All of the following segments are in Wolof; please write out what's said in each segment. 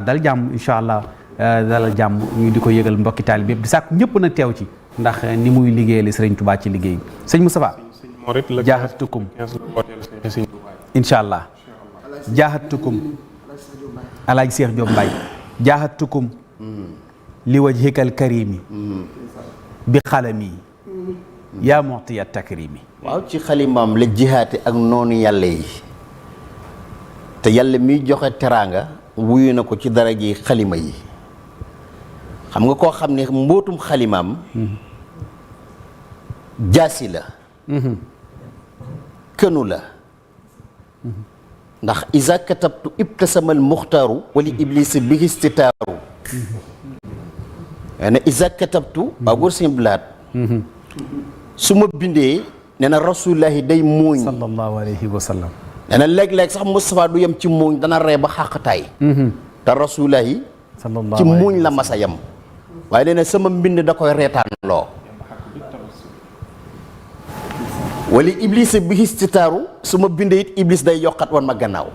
dal jàmm incha allah dalal jàmm ñu di ko yëgal mbokki taal bi yëpp di sàkk ñëpp na teew ci ndax ni muy liggéeyal Sëriñ Tuubaa ci liggéey sëñ Moustapha jaaxatukum incha allah jaaxatukum alaaji Seex Jóob Mbaay jaaxatukum li wajhikal karimi bi xalami yaa mu'tiya takrimi. waaw ci xalimaam la jihaate ak noonu yàlla yi te yàlla miy joxe teraanga wuyu na ko ci daraje xalima yi xam nga koo xam ne mbootum xalimaam jaasi la kënu la ndax isa katabtu ibtasamal muxtaaru wali iblis bi istitaaru ne isa katabtu waa góor seen blaat su ma bindee nee na rasulullahi day muuñ sallallahu alayhi wa sallam nee na léeg-léeg sax Moustapha du yem ci muuñ dana ree ba xàqtaay te rasulullahi ci muuñ la masa yem waaye nee na sama mbind da koy reetaan loo wali iblis bi istitaaru su ma bindee it iblis day yokkat wan ma gannaaw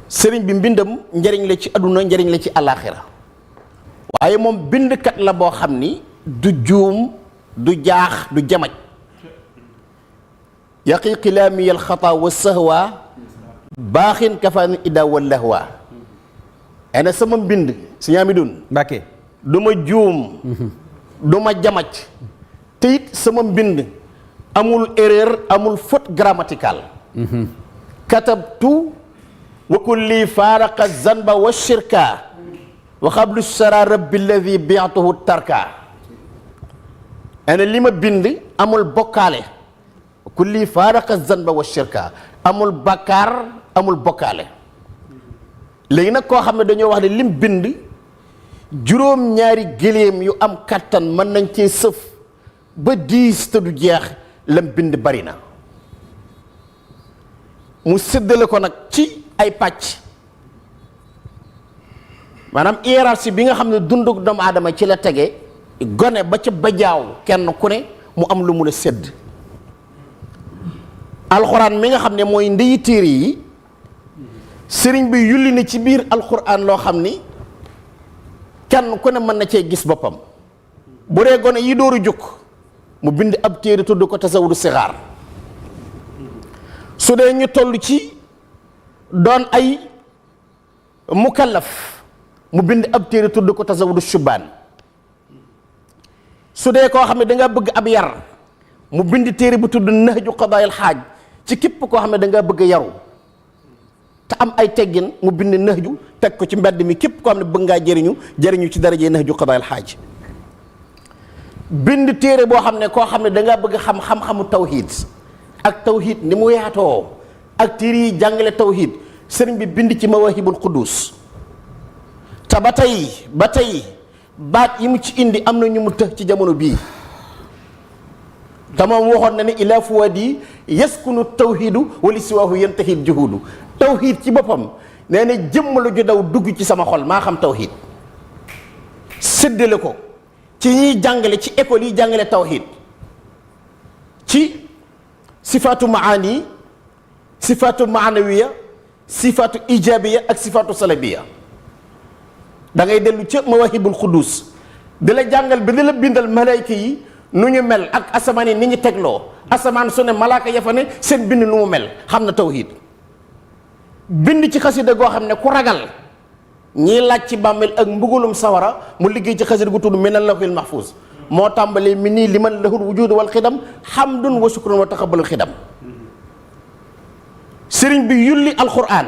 sëriñ bi mbindam njëriñ la ci àdduna njëriñ la ci alaaxira waaye moom bindkat la boo xam ni du juum du jaax du jamaj yaqi qilaami al xata wa sahwa baaxin kafaan ida wa lahwa ana sama mbind si ñaami dun Mbàkke du ma juum du ma jamaj te it sama mbind amul erreur amul faute grammaticale katabtu wa kulli faaraqa zanba wa shirka wa xablu sara rabbi alladi biatuhu tarka ana li ma bind amul bokkaale kulli faaraqa zanba wa shirka amul bakkaar amul bokkaale léegi nag koo xam ne dañoo wax ne lim bind juróom-ñaari gëléem yu am kattan mën nañ cee sëf ba 10 te du jeex lam bind bari na mu séddale ko nag ci ay pàcc maanaam hiérarchie bi nga xam ne dunduk doomu aadama ci la tege gone ba ca bajaaw kenn ku ne mu am lu mu la sédd alxuraan mi nga xam ne mooy ndeyi téere yi sëriñ bi yulli na ci biir alxuraan loo xam ni kenn ku ne mën na cee gis boppam bu dee gone yi dooru jukk mu bind ab téere tudd ko tasawudu sixaar su dee ñu toll ci doon ay mukallaf mu bind ab téere tudd ko tasawudu shubaan su dee koo xam ne danga bëgg ab yar mu bind téere bu tudd nahju qadaayil xaaj ci képp koo xam ne danga bëgg yaru te am ay teggin mu bind nahju teg ko ci mbedd mi képp koo xam ne bëgg ngaa jëriñu ci darajee nahju qadaayil xaaj bind téere boo xam ne koo xam ne dangaa bëgg xam-xamu tawhid ak tawhid ni mu yaatoo ak téere yi jàngale tawhid sëriñ bi bind ci mawahibul quddus te ba tey baat yi mu ci indi am na ñu mu tëx ci jamono bii te moom waxoon na ne ila fuwadi yaskunu tawhidu wali siwaahu yantahil juhudu tawhid ci boppam nee na jëmm la ju daw dugg ci sama xol maa xam tawhid séddale ko ci ñiy jàngale ci école yi jàngale tawhid ci sifaatu maani sifaatu maanawiya sifaatu ijabiya ak sifaatu salabiya da ngay dellu ca mawahibul quddus di la jàngal bi di la bindal malayka yi nu ñu mel ak asamaan yi ni ñu tegloo asamaan su ne malaaka ya fa ne seen bind nu mu mel xam na tawhid bind ci xasida goo xam ne ku ragal ñii laaj ci bàmmeel ak mbugulum sawara mu liggéey ci xasida gu tudd minal lawhil mahfuz moo tàmbalee mi nii liman lahul wujudu wal xidam hamdun wa shukrun wa taqabbalul xidam sëriñ bi yulli alquran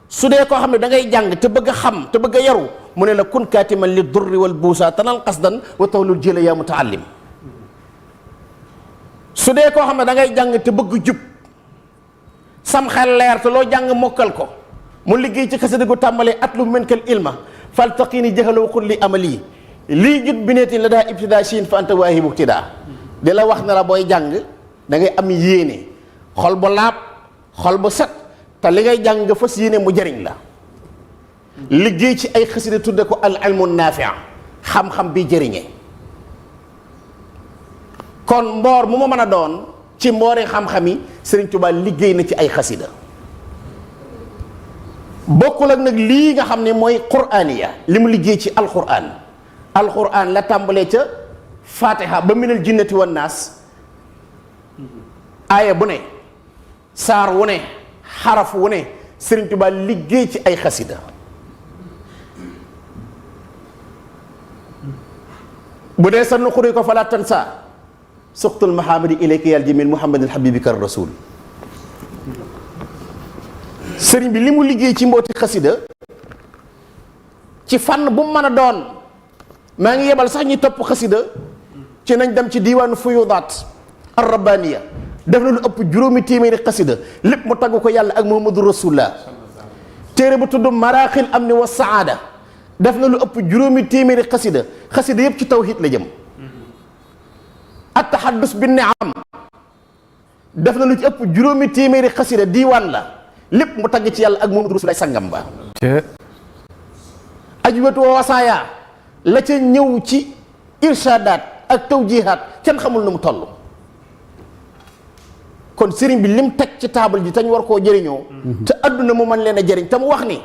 su dee koo xam ne da ngay jàng te bëgg a xam te bëgg a yaru mu ne la kun kaatiman li durri wal buusa tanal qasdan wa tawlul jëla yaa mutaallim su dee koo xam ne da ngay jàng te bëgg jub sam xel leer te loo jàng mokkal ko mu liggéey ci xasida gu tàmbalee atlu menkal ilma faltaqini jaxala wa qul li amali lii jut bineeti la daa ibtidaa siin fa anta waahibu ibtidaa di la wax ne la booy jàng da ngay am yéene xol bu laab xol bu set te li ngay jàng nga fas yéene mu jariñ la liggéey ci ay xasida tudde ko al ilmu naafi'a xam-xam bi jëriñe kon mboor mu ma mën a doon ci mboori xam-xam yi Sëriñ Tuubaa liggéey na ci ay xasida bokkul ak nag lii nga xam ne mooy quraaniya li mu liggéey ci alquran la tàmbalee ca fatiha ba minal jinnati wan naas aaya bu ne saar wu ne xaraf wu ne Sëriñ Tuubaa liggéey ci ay xasida bu dee sa nuquri ko fala tansa suxtul mahamadi ilayka yal jamil muhammadin habibika rasul sëriñ bi li mu liggéey ci mbooti xasida ci fànn bu mu mën a doon maa ngi yebal sax ñi topp xasida ci nañ dem ci diiwaanu fuyudaat ar-rabbaniya def na lu ëpp juróomi téeméeri xasida lépp mu tagg ko yàlla ak muhammadu rasulullah téere bu tudd maraaxil amni wa saada def na lu ëpp juróomi téeméeri xasida yépp ci tawhid la jëm at tahaddus bi ni'am def na lu ci ëpp juróomi téeméeri xasida diiwaan la lépp mu tagg ci yàlla ak muhammadu rasulullah sangam ba ajwatu wa wasaaya la ca ñëw ci irshadaat ak tawjihaat kenn xamul nu mu toll kon sëriñ bi lim teg ci taabal ji te ñu war koo jëriñoo te adduna mu mën leen a jëriñ te mu wax ni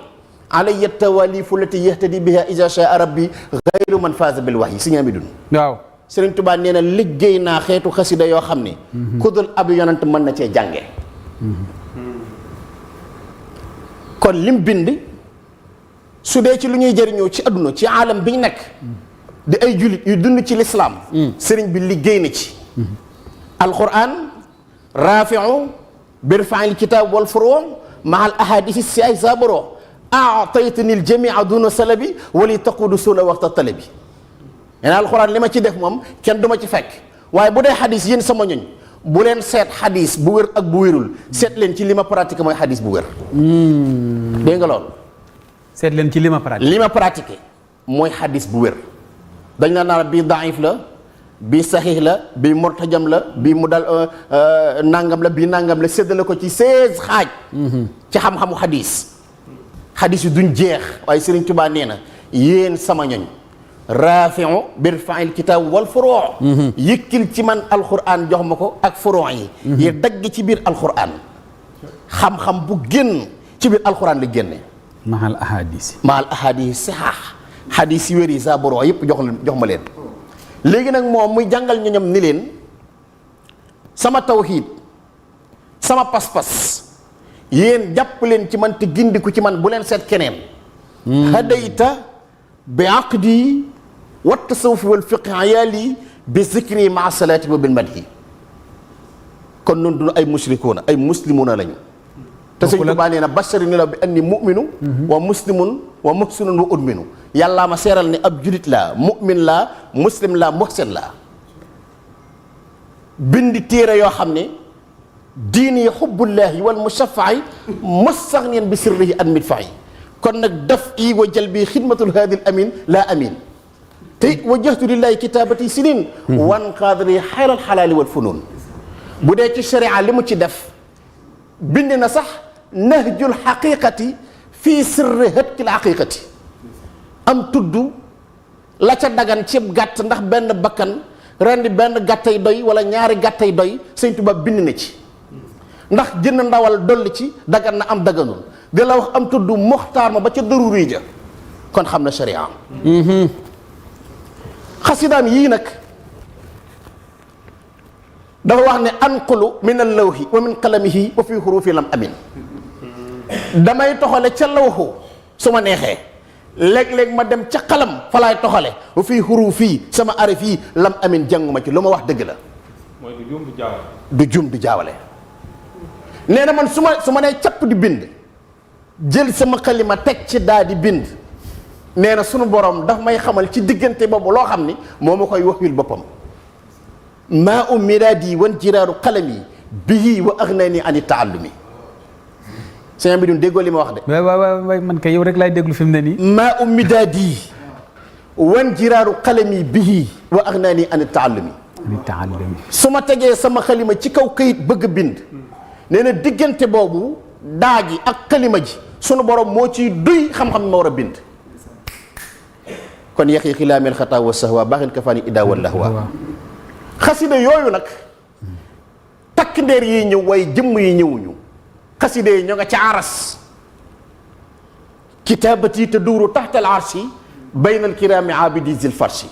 alayya tawalifu lati yahtadi biha iza shaa rabbi ghayru man faaza bil wahyi si ñaami dun waaw sëriñ Tuubaa nee na liggéey naa xeetu xasida yoo xam ni ku dul ab yonant mën na cee jànge kon lim bind su dee ci lu ñuy jëriñoo ci adduna ci aalam bi ñu nekk di ay jullit yu dund ci lislaam sëriñ bi liggéey na ci alquran rafiu birfail kitab wal furu maa al ahadisi si ay saboro aataytani l jamia duna salabi wali taqudu sula waxta talabi yeneen alquran li ma ci def moom kenn du ma ci fekk waaye bu dee xadis yéen sama ñoñ bu leen seet xadis bu wér ak bu wérul seet leen ci li ma pratiqué mooy xadis bu wér dégg nga loolu seet leen ci li ma pratiqué mooy xadis bu wér dañ la naan bii daif la bii saxiix la bii murtajam la bii mu dal nangam la bii nangam la séddale ko ci 16 xaaj ci xam-xamu xadis yi duñ jeex waaye Sëriñ Tuubaa nee na yéen sama ñoñ rafiu birfail kitab wal furuu yëkkil ci man alquran jox ma ko ak furuu yi dagg ci biir alquran xam-xam bu génn ci biir alquran la génne mahal ahadis sihah xadis yi wér yi sa boroo yëpp jox ma leen léegi nag moom muy jàngal ñoñam ni leen sama tawxiid sama pas-pas yéen jàpp leen ci man te gindiku ci man bu leen seet keneen hadayta bi aqdi wa tasawufi wal fiqhi ayaali bi zikri maa salaati wa bil madhi kon noonu du ay mushrikuuna ay muslimuuna lañu te Sëñ Tuubaa nee na bashari ni la bi anni mu'minu wa muslimun wa muhsinun wa udminu yàllaa ma seeral ne ab julit laa mu'min laa muslim laa muhsin laa bindi téere yoo xam ne diini xubbullaahi wal mushaffa'i mustaghniyan bi sirrihi an midfa'i kon nag daf i wa jël bi xidmatul haadil amin laa amin te wajjahtu lillahi kitaabati sinin wan qaadri xayral xalaali wal funuun bu dee ci sharia li mu ci def bind na sax nahjul xaqiqati fii sirri hëtkil xaqiqati am tudd la ca dagan cib gàtt ndax benn bakkan rendi benn gàttay doy wala ñaari gàttay doy Sëñ Tuubaa bind na ci ndax jënd ndawal dolli ci dagan na am daganul di la wax am tudd muxtaar ma ba ca daruri ja kon xam na sharia xasidaam yii nag dafa wax ne anqulu min allawhi wa min qalamihi wa fi xurufi lam amin damay toxale ca lawhu su ma neexee léeg-léeg ma dem ca xalam fa laay toxale wa fi xurufi sama arif yi lam amin jànguma ci lu ma wax dëgg la mooy du juum du jaawale du juum du jaawale nee na man su ma nee capp di bind jël sama xalima teg ci daa di bind nee na sunu borom daf may xamal ci diggante boobu loo xam ni moo ma koy wax wil boppam maa u miraadi wan jiraaru qalami bihi wa aghnani ani taallumi sëñ bi dun déggoo li ma wax de waay man kay yow rek laay déglu fi mu ne nii maa u miraadi wan jiraaru qalami bihi wa aghnani ani taallumi su ma tegee sama xalima ci kaw këyit bëgg bind nee na diggante boobu daa gi ak xalima ji sunu borom moo ciy duy xam-xam ma war a bind kon yaqi xilaamel xataa wa sahwa baaxin kafaani ida wallahwa xasida yooyu nag takk ndeer yi ñëw waaye jëmm yi ñëwuñu xasida yi ñoo nga ca aras kitaabati taduuru taxta al arshi bayna al kiraami abidi zil farshi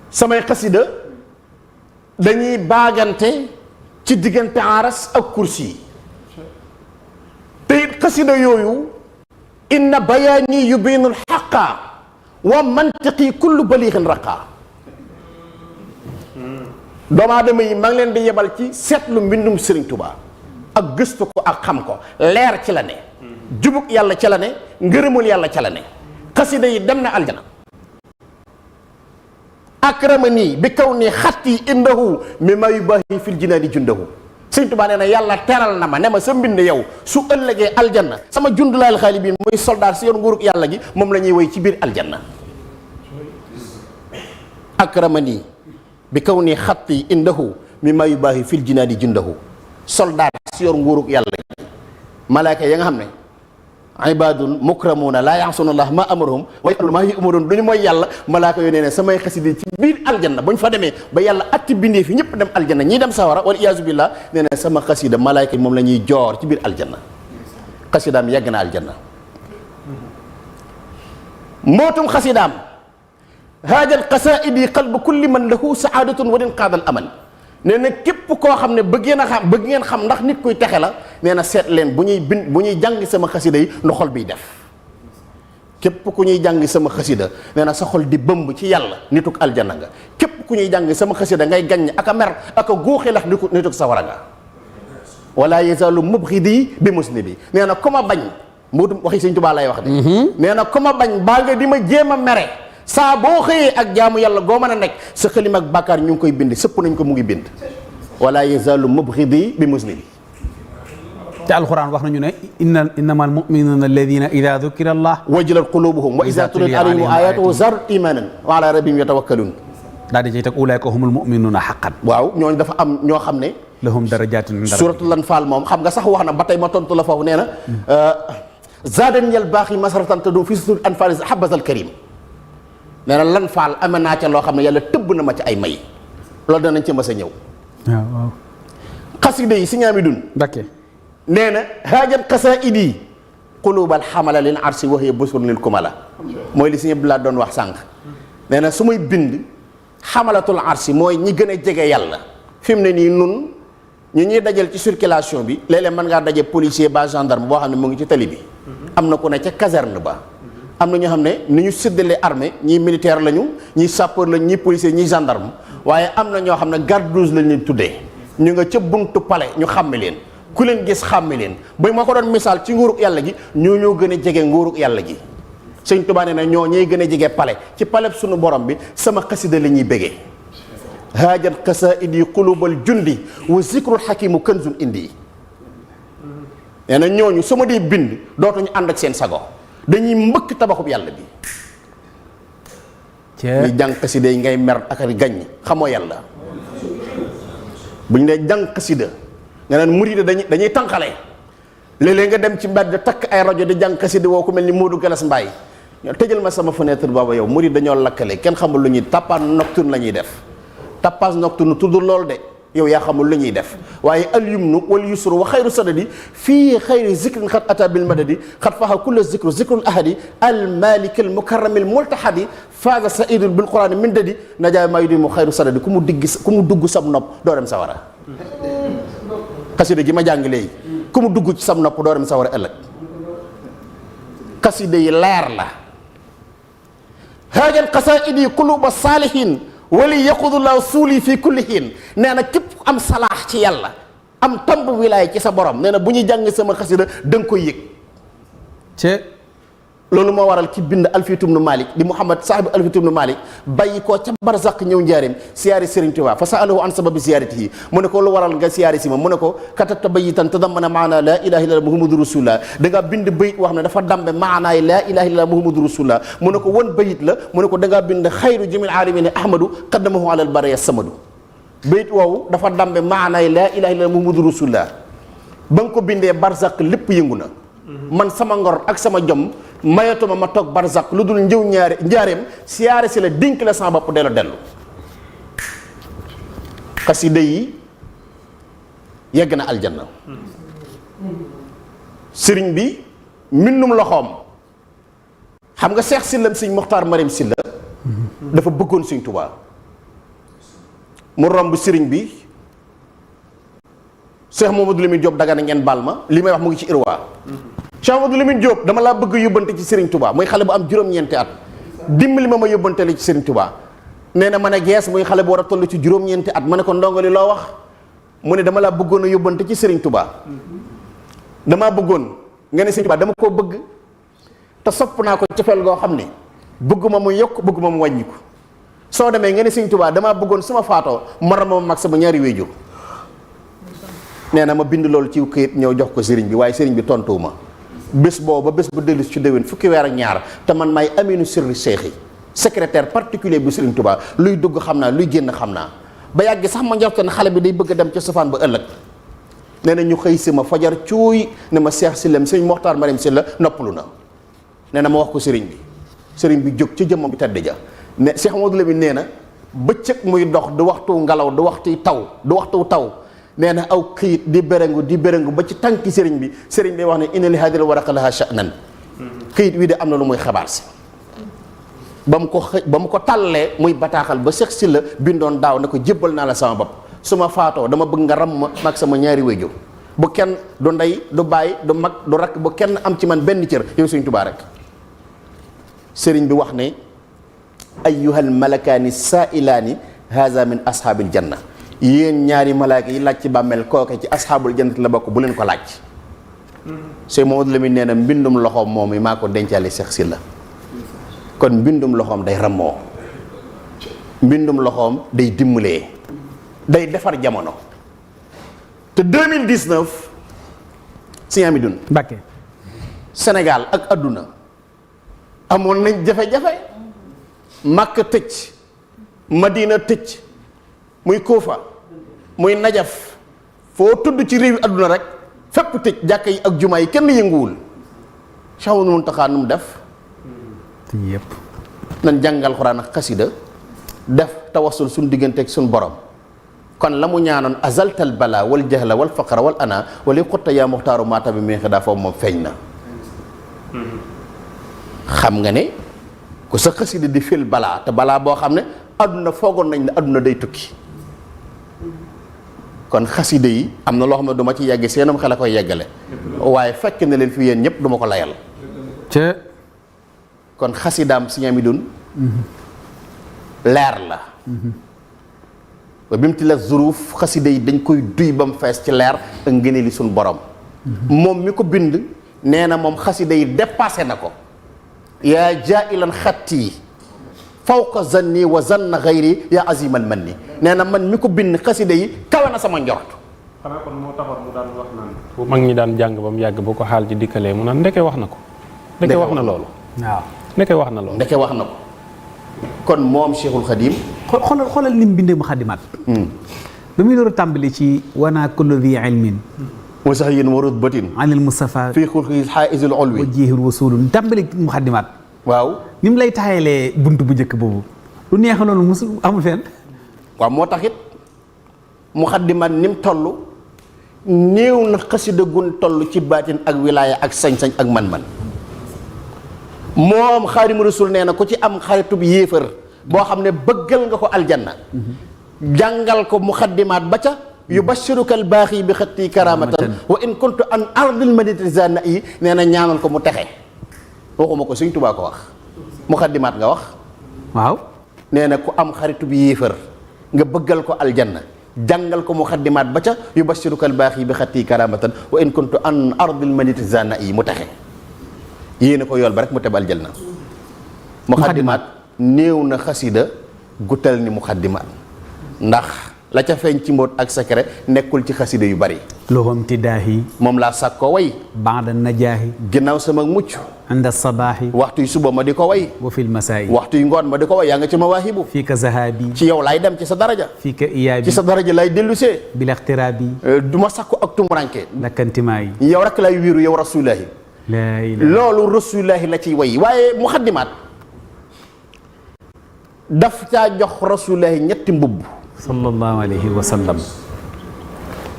samay xasida dañuy baagante ci diggante aras ak kursi yi te it xasida yooyu inna bayaani yubiinu alxaqa wa mantiqi kullu baliixin raqa doomu aadama yi maa ngi leen di yebal ci seetlu mbindum Sëriñ Tuubaa ak gëstu ko ak xam ko leer ci la ne jubug yàlla ca la ne ngërëmul yàlla ca la ne xasida yi dem na aljana akramani bi kaw ni xatti indahu mi ma yubahi fil jinaani jundahu Sëriñ Tuubaa nee na yàlla teral na ma ne ma sa mbind yow su ëllëgee aljanna sama jundulaal xaalibiin muy soldaar si yoon nguurug yàlla gi moom la ñuy woy ci biir aljanna akramani bi kaw ni xatti indahu mi ma yubahi fil jinaani jundahu soldaar si yoon nguurug yàlla gi malaaka ya nga xam ne ibadun mukramuuna laa yaasuna allah ma amarahum wa yafaluuna maa yu'maruun duñu mooy yàlla malaaka yoo nee ne samay xasida ci biir aljanna bu ñu fa demee ba yàlla atti bindee fi ñëpp dem aljanna ñii dem sawara wal iyaazu billah nee na sama xasida malaaka yi moom la ñuy joor ci biir aljanna xasidaam yàgg na aljanna mootum xasidaam haajal qasaidi qalbu kulli man lahu saadatun wa din qaadal amal nee na képp koo xam ne bëgg ngeen xam ndax nit kuy texe la nee na seet leen bu ñuy jàng sama xasida yi nu xol biy def képp ku ñuy jàng sama xasida nee na sa xol di bëmb ci yàlla nituk aljanna nga képp ku ñuy jàng sama xasida ngay gaññ ak a mer ak a góoxi lax nituk sawara nga wala yazaalu mubghidi bi muslibi nee na ku ma bañ muutum waxi Sëñ Tuubaa lay wax de nee na ku ma bañ baa nga di ma jéem a mere saa boo xëyee ak jaamu yàlla goo mën a nekk sa xëlim ak bàkkaar ñu ngi koy bind sëpp nañ ko mu ngi bind wala yazaalu mubghidi bi muslimi te alquran wax nañu ne innama almuminuuna alladina ida dukira allah wajilat qulubuhum wa ida tuliyat alayhim ayatuhu zaadatuhum imanan wa ala rabbihim yatawakkalun daal di cay teg ulaika humul muminuuna haqqan waaw ñooñu dafa am ñoo xam ne lahum darajatin suratul anfal moom xam nga sax wax na ba tey ma tontu la foofu nee na zaadan yal baaxi masratan tadu fi suratul anfal habazal karim nee na lan faal ame naa ca loo xam ne yàlla tëbb na ma ci ay may loolu danañ ci mas a ñëw waaw xasida yi si ñaami dun dakke nee na haajat qasaidi qulubal xamala lil arsi wa hiya busrun lil kumala mooy li si ñëpp laa doon wax sànq nee na su may bind xamalatul arsi mooy ñi gën a jege yàlla fi mu ne nii nun ñu ñuy dajal ci circulation bi léeg-léeg mën ngaa daje policier ba gendarme boo xam ne mu ngi ci tali bi am na ku ne ca caserne ba am na ñoo xam ne ni ñu séddalee armée ñii militaire lañu ñii sapeur lañu ñii policier ñii gendarme waaye am na ñoo xam ne garde rouge lañ leen tuddee ñu nga ca buntu palais ñu xàmme leen ku leen gis xàmme leen ba ma ko doon misaal ci nguurug yàlla gi ñoo gën a jege nguurug yàlla gi Sëñ Tuubaa nee na ñoo ñooy gën a jege palais ci palais sunu borom bi sama xasida la ñuy bégee haajat qasaidi qulubal jundi wa zikrul hakimu kanzun indi nee na ñooñu su ma dee bind dootuñu ànd ak seen sago dañuy mbëkk tabaxub yàlla bi ñuy jàng xasida yi ngay mer ak gaññ xamoo yàlla bu ñu dee jàng xasida nga naan murid dañuy tànqale léeg-léeg nga dem ci mbedd takk ay rajo di jàng xasida woo ku mel ni Modou Galas Mbaye ñoo tëjal ma sama fenêtre booba yow murid dañoo lakkale kenn xamul lu ñuy tapage nocturne la ñuy def tapage nocturne tudd loolu de yow yaa xamul lu ñuy def waaye al yumnu wal yusru wa xayru sadadi fii xayri zikrin xat ata bil madadi xat faxa kulla zikru zikrul ahadi al malik al mukarram al multahadi faaza saidul bil qurani min dadi najaa maa yudimu xayru sadadi ku mu dugg sam nopp doo dem sawara xasida gi ma jàng léegi ku mu dugg ci sam nopp doo dem sawara ëllëg xasida yi leer la haajal qasaidi quluba saalihin wali yaqudullahu suuli fii kulli hiin nee na képp am salaax ci yàlla am tamb wilaay ci sa borom nee na bu ñuy jàng sama xasida da nga koy yëg loolu moo waral ki bind Alfiyatu bnu Malik di Muhammad saahibu Alfiyatu bnu Malik bàyyi koo ca barzaq ñëw njaareem siyaari Sëriñ Tuubaa fa saalahu an sababi siyaaratihi mu ne ko lu waral nga siyaari si ma mu ne ko katabta bayitan tadammana maana laa ilaaha illallah muhammadu rasulullah da ngaa bind bayit wax ne dafa dambe maanaay laa ilaaha illallah muhammadu rasulullah mu ne ko wan bayit la mu ne ko da ngaa bind xayru jamil aalamiina ahmadu qaddamahu alal baraya samadu bayit woowu dafa dambe maanaay laa ilaaha illallah muhammadu rasulullah ba nga ko bindee barzaq lépp yëngu na man sama ngor ak sama jom mayatuma ma toog barzak lu dul njëw njaareem siyaare si la dénk la sama bopp dellu xasida yi yegg na aljanna sëriñ bi mbindum loxoom xam nga Seex Sylla sëñ Moxtaar Marim Sylla dafa bëggoon sëñ Tuubaa mu romb sëriñ bi Cheikh Mamadou Lamine Diop Dagana ngeen baal ma li may wax mu ngi ci Irwa Cheikh Mamadou Lamine Diop dama laa bëgg yóbbante ci sëriñ Tuubaa muy xale bu am juróom-ñeenti at dimbali ma yóbbante la ci sëriñ Tuubaa nee na ma ne gees muy xale bu war a toll ci juróom-ñeenti at ma ne ko ndongo li loo wax mu ne dama laa bëggoon a yóbbante ci sëriñ Tuubaa damaa bëggoon nga ne sëriñ Tuubaa dama koo bëgg te sopp naa ko cofeel goo xam ne bëgguma mu yokk bëgguma mu wàññiku soo demee nga ne sëriñ Tuubaa damaa bëggoon suma faatoo mara ma mag sama ñaari wéyjur nee na ma bind loolu ci këyit ñëw jox ko sëriñ bi waaye sëriñ bi tontuwu ma bés boobu ba bés bu dellu ci déwén fukki weer ak ñaar te man may aminu sirri seex yi secrétaire particulier bi sëriñ Tuubaa luy dugg xam naa luy génn xam naa ba yàgg sax ma njorte ne xale bi day bëgg a dem ca sofaan ba ëllëg nee na ñu xëy si ma fajar cuuy ne ma Seex Sylla sëñ Moxtaar Marim Sylla noppalu na nee na ma wax ko sëriñ bi jóg ci jëmmam bi tedd ja ne Cheikh Mamadou Lamine nee na bëccëg muy dox du waxtu ngelaw du waxtu taw nee na aw këyit di béréngu ba ci tànki sëriñ bi wax ne inna li hadil waraqa laha sha'nan këyit wi de am na lu muy xabaar si ba mu ko tàllee muy bataaxal ba Seex Sylla bindoon daaw ne ko jébbal naa la sama bopp su ma faatoo dama bëgg nga ram ma mag sama ñaari wéyjur bu kenn du ndey du baay du mag du rakk bu kenn am ci man benn cër yow Sëriñ Tuubaa rek sëriñ bi wax ne ayyuhal malakaani saailaani haza min ashaabil janna yéen ñaari malaaka yi laaj ci bàmmeel kooke ci ashaabul jannat la bokk bu leen ko laaj Sëriñ Mamadou Lamine nee na mbindum loxoom moom yi maa ko dencaale Seex Sylla kon mbindum loxoom day rammoo mbindum loxoom day dimbalee day defar jamono te 2019 Sëriñ Amidoune Mbàkke Sénégal ak adduna amoon nañ jafe-jafe Makka tëj Madina tëj muy Kuufa muy Najaf foo tudd ci réewi adduna rek fépp tëj jàkka yi ak jumaa yi kenn yënguwul Cheikh Mouhamadou Mountakha nu mu def yëpp nan jàngal Alxuraan ak xasida def tawassul suñ diggante ak suñ borom kon la mu ñaanoon azaltal bala wal jahla wal faqra wal ana wala xutta yaa muxtaaru maata bi meexi daa foofu moom feeñ na xam nga ne ku sa xasida di fil balaa te balaa boo xam ne adduna foogoon nañ ne adduna day tukki kon xasida yi am na loo xam ne du ma ci yegg seenam xel a koy yeggale waaye fekk na leen fi yéen ñëpp du ma ko layal ca kon xasidaam Sëriñ Amidoune leer la ba bi mu ti la zuruuf xasida yi dañ koy duy ba mu fees ci leer ak ngëneeli suñ borom moom mi ko bind nee na moom xasida yi dépassé na ko yaa jailan xatti fawqa zanni wa zanna xayri yaa azimal man ni nee na man mi ko bind xasida yi kawe na sama njort xanaa kon moo taxoon mu daan wax naan bu mag ñi daan jàng ba mu yàgg bu ko xaal ji dikkalee mu naan ndeke wax na ko ndeke wax na loolu waaw ndeke wax na loolu ndeke wax na ko kon moom Cheikhul Khadim xoolal ni mu bindee Muxaddimaat ba muy door a tàmbali ci wana kullu di ilmin wa sax yéen warut batin anil Mustafa fii xulqi xaaisul ulwi wa jiihil wasulun tàmbali Muxaddimaat waaw ni mu lay taayalee bunt bu njëkk boobu lu neex loolu musu amul fenn waaw moo tax it Muxaddimaat ni mu toll néew na xasida gun toll ci baatin ak wilaaya ak sañ-sañ ak man-man moom Xaadimu Rasuul nee na ku ci am xaritub yéefar boo xam ne bëggal nga ko aljanna jàngal ko Muxaddimaat ba ca yubashiruka albaaxi bi xatti karamatan wa in kuntu an ardil maditizana yi nee na ñaanal ko mu texe waxuma ko Sëriñ Tuubaa ko wax Muxaddimaat nga wax waaw nee na ku am xaritu bi yéefar nga bëggal ko aljanna jàngal ko Muxaddimaat ba ca yubashiruka albaaxi bi xatti karamatan wa in kuntu an ardil maditizana yi mu texe yéene ko yool ba rek mu teb aljanna Muxaddimaat néew na xasida gutal ni Muxaddimaat ndax la ca feeñ ci mbóot ak secret nekkul ci xasida yu bari lohom tidaahi moom laa sàkk ko way baada najaahi ginnaaw sama mucc inda sabaahi waxtu yu suba ma di ko way wa fil masaayi waxtu yu ngoon ma di ko way yaa nga ci mawaahibu fii ka zahabi ci yow laay dem ci sa daraja fii ka iyaabi ci sa daraja lay dellusee bil ixtiraabi du ma sàkku ak tumuranke lakkantimaayi yow rek lay wiiru yow rasulullahi laa ilaaha loolu rasulullahi la ciy way waaye Muxaddimaat daf caa jox rasulullahi ñetti mbubb sallallahu alayhi wa sallam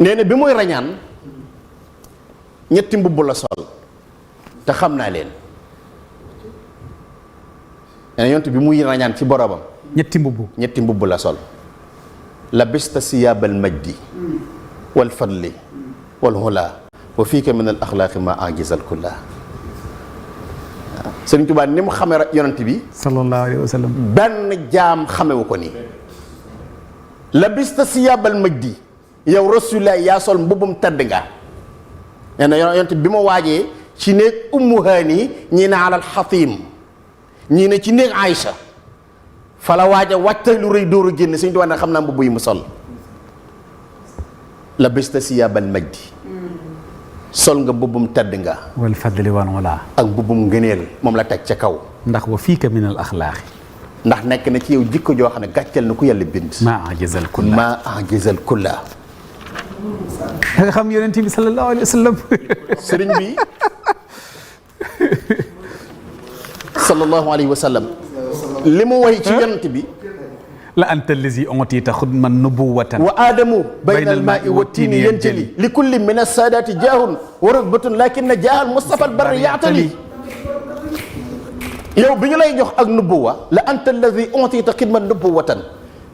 nee na bi muy rañaan ñetti mbubb la sol te xam naa leen. nee na yonent bi muy rañaan ci boromam. ñetti mbubb la sol. labista siyaabal majdi wal fadli wal hula wa fiika min al axlaaqi ma ajizal kulla. Sëriñ Tuubaa ni mu xamee yonent bi sallallahu alayhi wa sallam benn jaam xamewu ko nii. labista siyaabal majdi yow rasulullah yaa sol mbubbum tedd nga. nee na yonent bi ma waajee ci néeg ummu haani ñii ne alal xatim ñii ne ci néeg Aïcha fa la waaja wàcce lu rëy dóoru génn Sëriñ Tuubaa ne xam naa mbubb yi mu sol. labista siyaabal majdi sol nga mbubbum tedd nga. wal fadli wal wala ak mbubbum ngëneel moom la teg ca kaw. ndax wa fiika min al axlaaqi ndax nekk na ci yow jikko joo xam ne gàcceel na ku yàlla bind. maa ajazal kulla nga xam yonent bi sallallahu alayhi wa sallam. sëriñ bi sallallahu alayhi wa sallam li mu way ci yonent bi. la anta allazi utita xudman nubuwatan wa aadamu bayna almaai wa tiini yanjali li kulli min assaadaati jaahun wa rutbatun lakin na jaahal mustafa albarri yaatali. yow bi ñu lay jox ak nubuwa la anta allazi utita xidman nubuwatan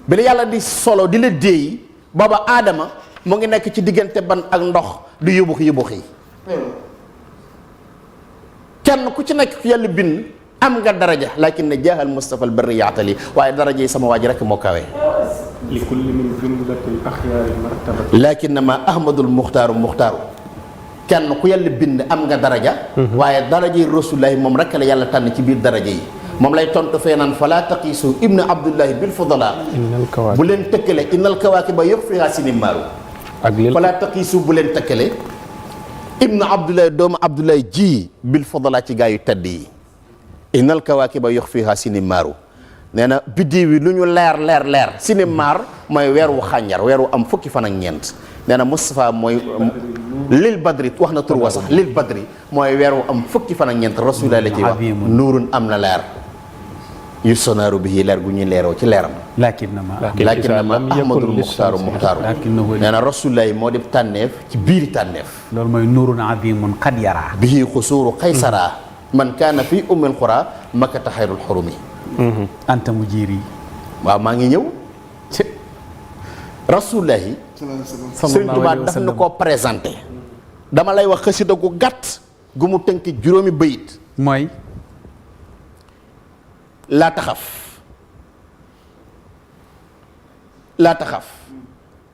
bi la yàlla di solo di la déey booba aadama mu ngi nekk ci diggante ban ak ndox du yubuxi kenn ku ci nekk yàlla bind am nga daraja lakin na jaahal mustafa albarri yaatali waaye daraja yi sama waa ji rek moo kawe. li kulli min jumlatil axyaari martabatu lakin na ma ahmadul muxtaaru kenn ku yàlla bind am nga daraja. waaye daraja yi rasulullahi moom rek la yàlla tànn ci biir daraja yi. moom lay tontu fee naan falaa taqiisu ibnu abdullahi bil fudala bu leen tëkkale innal kawaakiba yuxfiha sinimaaru. ak lil falaa taqiisu bu leen tëkkale ibnu abdullahi doomu abdullahi ji bil fudala ci gaa yu tedd yi. innal kawaakiba yuxfiha sinimaaru nee na biddiw yi lu ñu leer sinimaar mooy weer wu xànjar weer wu am fukki fan ak ñeent nee na Moustapha mooy lil badri wax na tur wa sax lil badri mooy weer wu am fukki fan ak ñeent rasulullah la ci wax nuurun am na leer yu sonaaru bi leer gu ñuy leeroo ci leeram. lakinnama ahmadul muxtaaru nee na rasulullah moo di tànneef ci biiri tànneef. loolu mooy nuurun azimun qad yara bihi xusuuru qaysara man kaana fii ummil xuraa makkata xayrul xurumi. anta mujiri. waaw maa ngi ñëw. rasulullahi. Sëriñ Tuubaa daf na koo présenté. dama lay wax xasida gu gàtt. gu mu tënk juróomi bayit. mooy. laa taxaf.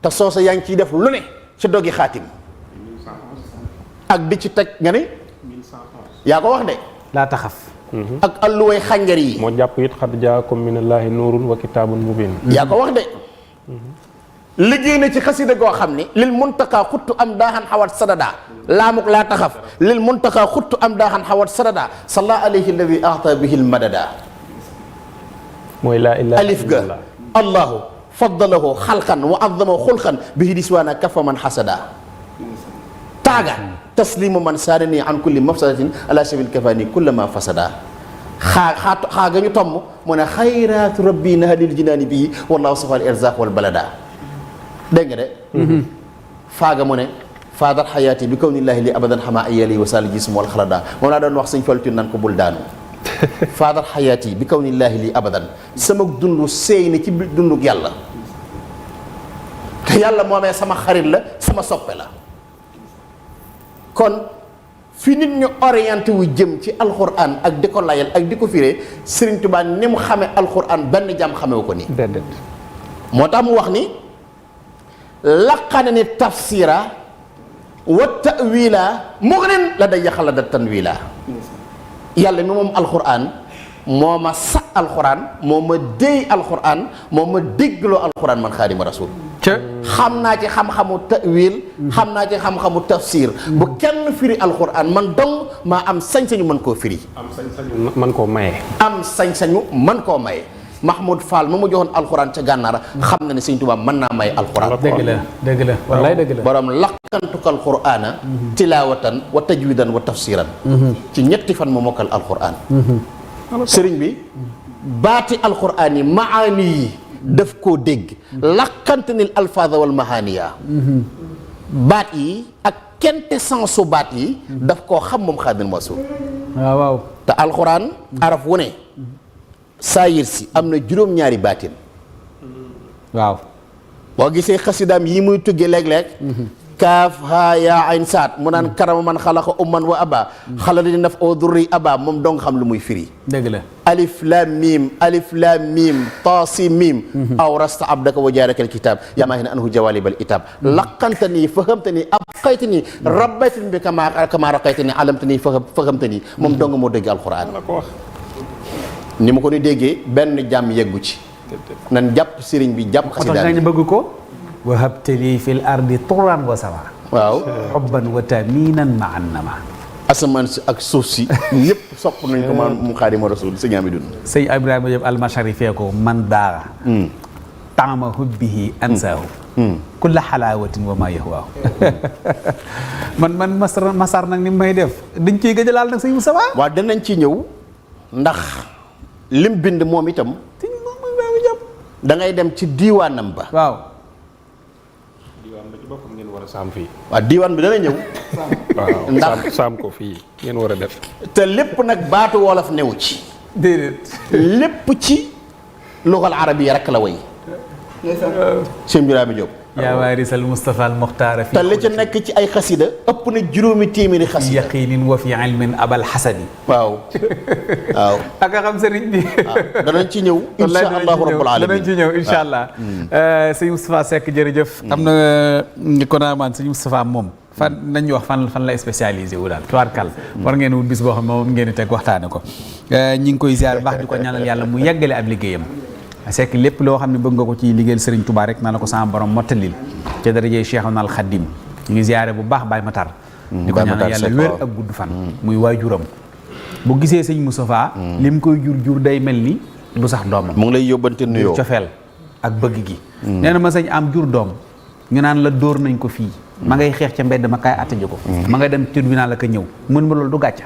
te soosa yaa ngi ciy def lu ne. ci doggi xaatim. ak di ci teg nga ne. yaa ko wax de. laa taxaf. ak alluway xànjar yi. moo jàpp it xad jaakum minallaahi nuurun wa kitaabun mubiin. yaa ko wax de. liggéey na ci xasida goo xam ni. lil muntaqaa xuttu am daaxan xawat sadada. laamuk laa taxaf. lil muntaqaa xuttu am daaxan xawat sadada. salla alayhi alladi ahta bihi lmadada. mooy laa ilaaha alif ga. allahu faddalahu xalqan wa azamahu xulqan bihi diswaana kafa man xasada. taaga. taslimu man saarani an kulli mafsadatin ala sabil kafani kullama fasada. xaa ga ñu tomb mu ne xayraatu rabbi nahalil jinaani bii wallahu safal irzaq wal balada. dégg nga de. faaga mu ne faadal xayaati bi kawnillahi li abadan xamaa ayali wa sali jism wal xalada moom laa doon wax sëñ Faltu nan ko bul daanu. faadal xayaati bi kawnillahi li abadan sama dund seey na ci biir dunduk yàlla. te yàlla moomee sama xarit la sama soppe la. kon fi nit ñu orienté wu jëm ci alxuraan ak di ko layal ak di ko firee Sëriñ Tuubaa ni mu xamee alxuraan benn jàmm xamewu ko nii. déedéet. moo tax mu wax ni laqana ni tafsira wa ta'wila mughnin la day yaxala da tanwila. yàlla mi moom alxuraan moo ma sax alxuraan moo ma déy alxuraan moo ma déggloo alxuraan man xaadima rasul. xam naa ci xam-xamu ta'wil. xam naa ci xam-xamu tafsir. bu kenn firi alxuraan man dong maa am sañ-sañu mën koo firi. am sañ-sañu mën koo maye. am sañ-sañu mën koo maye. Mahmoud Fall ma joxoon alxuraan ca gànnaara xam na ne Sëñ Tuubaa mën naa may alxuraan. dëgg la wallaay dëgg la. borom laqantuka alxuraana. tilaawatan wa tajwidan wa tafsiran. ci ñetti fan ma mokkal alxuraan. sëriñ bi baati alxuraan yi maani yi daf koo dégg. laqantanil alfaada wal mahaaniya. baat yi ak quintessence su baat yi daf koo xam moom Xaadimu Rasuul. waaw waaw. te alxuraan araf wu ne saayir si am na juróom-ñaari baatin. waaw. boo gisee xasidaam yi muy tuggee léeg-léeg kaaf haa yaa ayn saat mu naan karama man xalaqa umman wa aba xalalani naf oo durri aba moom dong xam lu muy firi. dëgg la. alif laam miim taasi miim aw rasta abdaka wa jaaraka alkitab yaa maa hina anhu jawalibal itab laqantani fahamtani abqaytani rabbaytani bi kama raqaytani alamtani fahamtani moom dong moo dégg alquran. la ko wax. ni ma ko ni déggee benn jàmm yeggu ci nan jàpp sëriñ bi jàpp moo tax xasida nga ñu bëgg ko. wahabtali fil ardi turan wa sawa. waaw xubban wa taminan ma annama. asamaan si ak suuf si ñëpp sopp nañ ko man mu Xaadimu Rasuul sëñ Amidou. sëñ Ibrahima Diop almashari fee ko man daara taama hubbihi ansaahu kulla xalaawatin wa ma yahwaahu man masar nag ni may def dañ ciy gëj a laal nag sëñ Moussa Ba. waaw danañ ci ñëw ndax lim bind moom itam da ngay dem ci diiwaanam ba. waaw. diwaan ba ci boppam ngeen war a saam fii. waaw diiwaan bi dana ñëw. waaw ndax saam ko fii ngeen war a def. te lépp nag baatu wolof newu ci. déedéet. lépp ci lugal arabiya rek la way. sëñ Birame Diop. yaa waarisal Moustapha al Muxtaara fi te li ci nekk ci ay xasida ëpp na juróomi téeméeri xasida. yaqinin wa fi ilmin abal xasadi. waaw waaw. ak a xam sëriñ bi. waaw danañ ci ñëw. incha allahu rabbul alamin danañ ci ñëw incha allah. sëñ Moustapha Seck jërëjëf. am na ko naa maan sëñ Moustapha moom. fan nañu wax fan la spécialisé wu daal tubaarkàlla war ngeen wut bis boo xam ne moom ngeen di teg waxtaane ko. ñi ngi koy ziar baax di ko ñaanal yàlla mu yeggale ab liggéeyam. c'est que lépp loo xam ne bëgg nga ko ci liggéeyal Serigne Touba rek na la ko sama borom mottalil ca darajee Cheikhuna al Khadim ñu ngi ziare bu baax Baye Matar di ko ñaanal yàlla wér ak gudd fan muy waajuram bu gisee sëñ Moustapha li mu koy jur day mel ni lu sax doomam mu ngi lay yóbbante nuyoo cofeel ak bëgg gi nee na ma sëñ am jur doom ñu naan la dóor nañ ko fii ma ngay xeex ca mbedd ma kaay attaje ko ma ngay dem tribunal la ko ñëw mën ma loolu du gàcca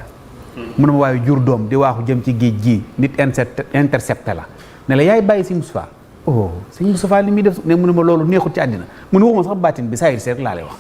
mën ma waaye jur doom di waaxu jëm ci géej gi nit intercepté la ne la yaay bàyyi si Moustapha oh sëñ Moustapha li muy def ne mu ne ma loolu neexut ci àddina mu ne waxuma sax baatin bi saa yir rek laa lay wax